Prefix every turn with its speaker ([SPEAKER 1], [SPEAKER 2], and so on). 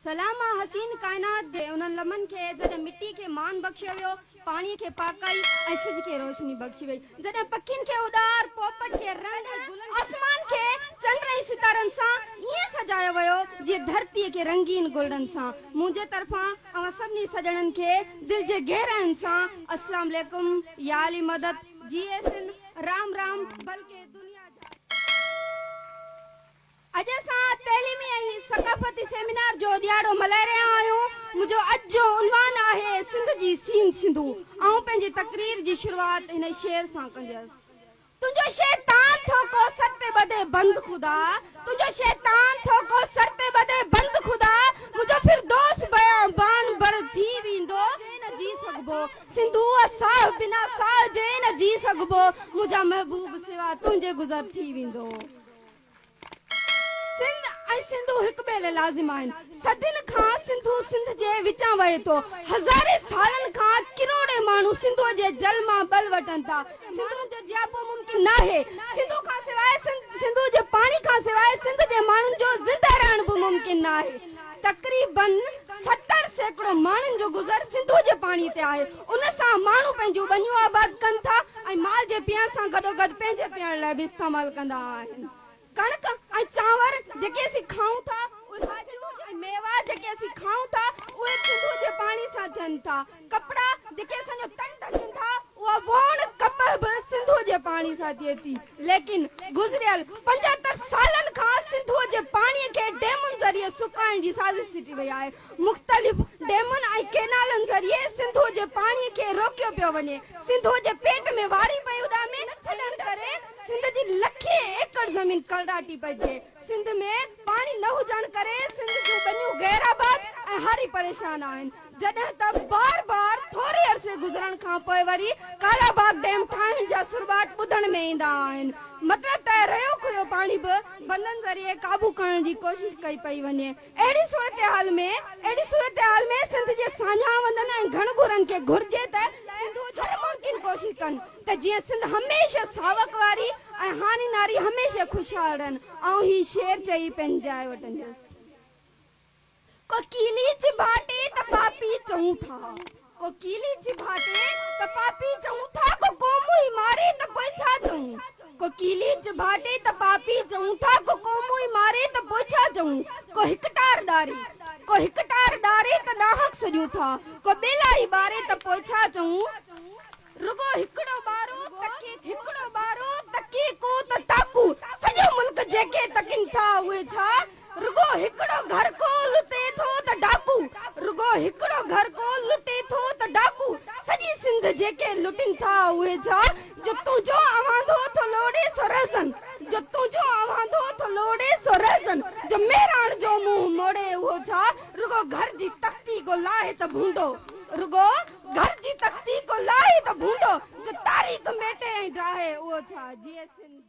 [SPEAKER 1] سلام آ حسين ڪائنات جي انهن لمحن کي جڏهن مٽي کي مان بخشيو ويو، پاڻي کي پاڪائي ۽ سج کي روشني بخشي وئي، جڏهن پکين کي اڏار، پوپٽ کي رنگ ۽ گلن آسمان کي چنڊ ۽ ستارن سان ائين سجايو ويو جيئن ڌرتيء کي رنگين گلڙن سان. منهنجي طرفان اوهان سڀني سڄڻن کي دل جي گهراين سان السلام عليڪم، يا علي مدد، جيئي سنڌ، رام رام، بلڪه دنيا جا. اڄ اسان تعليمي ۽ ثقافتي سيمينار جو ڏهاڙو ملهائي رهيا آهيون. منهنجو اڄ جو عنوان آهي سنڌ جي سين سنڌو. آئون پنهنجي تقرير جي شروعات هن شعر سان ڪنديس. تنهنجو شيطان ٿو ڪو سر تي ٻڌي بند خدا، تنهنجو شيطان ٿو ڪو سر تي ٻڌي بند خدا، منهنجو فردوس بيابان بر ٿي ويندو، جي نه جي سگهبو سنڌوء ساهه بنا ساهه جي نه جي سگهبو، منهنجا محبوب سوا تنهنجي گذر ٿي ويندو. سنڌ ۽ سنڌو هڪ ٻئي لاء لازم آهن. صدين کان سنڌو سنڌ جي وچان وهي ٿو. هزارين سالن کان ڪروڙين ماڻهو سنڌوء جي جل مان ٻل وٺن ٿا. سنڌوء جو جياپو ممڪن ناهي. سنڌو کان سواء سنڌوء جي پاڻي کان سواء سنڌ جي ماڻهن جو زنده رهڻ به ممڪن ناهي. تقريبن 70% ماڻهن جو گذر سنڌوء جي پاڻي تي آهي. ان سان ماڻهو پنهنجون ٻنيون آباد ڪن ٿا ۽ مال جي پيئڻ سان گڏوگڏ پنهنجي پيئڻ لاء به استعمال ڪندا آهن. ڪڻڪ ۽ چانور جيڪي اسين کائون ٿا، اهي ڀاڄيون ۽ ميوا جيڪي اسين کائون ٿا، اهي به سنڌوء جي پاڻي سان ٿين ٿا. ڪپڙا جيڪي اسان جو تن ڍڪين ٿا، اها ووڻ ڪپهه به سنڌوء جي پاڻي سان ٿئي ٿي. ليڪن گذريل 75 سالن کان سنڌوء جي پاڻي کي ڊيمن ذريعي سڪائڻ جي سازش سٽي وئي آهي. مختلف ڊيمن ۽ ڪينالن ذريعي سنڌوء جي پاڻي کي روڪيو پيو وڃي. سنڌوء جي پيٽ ۾ واري پئي اڏامي نه ڇڏڻ ڪري سنڌ جي لکين ايڪڙ زمين ڪلراٽي پئي ٿئي. سنڌ ۾ پاڻي نه هجڻ ڪري سنڌ جون ٻنيون غير آباد ۽ هاري پريشان آهن. جڏهن ته بار بار ٿوري عرصي گذرڻ کان پوء وري ڪالا باغ ڊيم ٺاهڻ جا سرٻاٽ ٻڌڻ ۾ ايندا آهن. مطلب ته رهيو کهيو پاڻي به بندن ذريعي قابو ڪرڻ جي ڪوشش ڪئي پئي وڃي. اهڙي صورتحال ۾ اهڙي صورتحال ۾ سنڌ جي ساڃاهه وندن ۽ گهڻ گهرن کي گهرجي ته سنڌوء جي هر ممڪن ڪوشش ڪن ته جيئن سنڌ هميشه ساوڪ واري ۽ هاني ناري هميشه خوشحال رهن. آئون هي شعر چئي پنهنجي جاء وٺنديس. ڪو ڪيلي چيڀاٽي ته پاپي چئون ٿا، ڪو ڪيلي چيڀاٽي ته پاپي چئون ٿا، ڪو قومون ئي ماري ته پوء ڇا چئون؟ ڪو ڪيلي چيڀاٽي ته پاپي چئون ٿا، ڪو قومون ئي ماري ته پوء ڇا چئون؟ ڪو هڪ ٽار ڏاري، ڪو هڪ ٽار ڏاري ته ناحق سڏيون ٿا، ڪو ٻيلا ئي ٻاري ته پوء ڇا چئون؟ رڳو هڪڙو ٻارو تڪي هڪڙو ٻارو تڪي ڪو ته تاڪو سڄو ملڪ جيڪي تڪين ٿا اهي ڇا رڳو هڪڙو گهر ڪو لٽي ٿو ته ڊاڪو رڳو هڪڙو گهر ڪو لٽي ٿو ته ڊاڪو سڄي سنڌ جيڪي لٽين ٿا اهي ڇا جو تنهنجو اوهانڌو ٿو لوڙي سو رهزن جو تنهنجو اوهانڌو ٿو لوڙي سو رهزن جو مهراڻ جو منهن موڙي اهو ڇا رڳو گهر جي تختي ڪو لاهي ته ڀونڊو رڳو گهر جي تختي ڪو لاهي ته ڀونڊو، جو تاريخ ميٽي ۽ ڊاهي اهو ڇا؟ جيئي سنڌ.